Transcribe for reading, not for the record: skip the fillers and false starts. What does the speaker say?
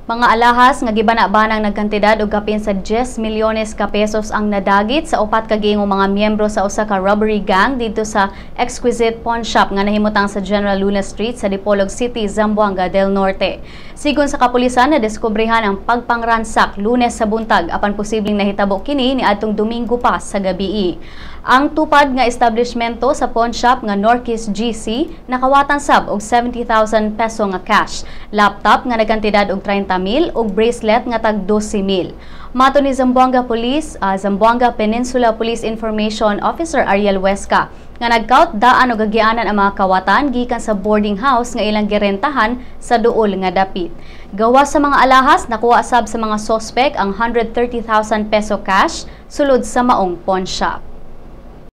Mga alahas nga gibana-banang nagkantidad og kapin sa 10 milyones ka pesos ang nadagit sa upat ka giingong mga miyembro sa usa ka robbery gang didto sa Exquisite Pawn Shop nga nahimutang sa General Luna Street sa Dipolog City, Zamboanga del Norte. Sigon sa kapulisan, nadiskubrehan ang pagpangransak Lunes sa buntag, apan posibleng nahitabo kini niadtong Domingo pa sa gabii. Ang tupad nga establishmento sa pawn shop nga Norquist GC nakawatan sab og 70,000 peso nga cash, laptop nga nagkantidad og 30,000 ug bracelet nga tag 12,000. Matod ni Zamboanga Peninsula Police Information Officer Ariel Huesca nga nagkaut daan og agianan ang mga kawatan gikan sa boarding house nga ilang girentahan sa duol nga dapit. Gawas sa mga alahas, nakuha sab sa mga sospek ang 130,000 peso cash sulod sa maong pawn shop.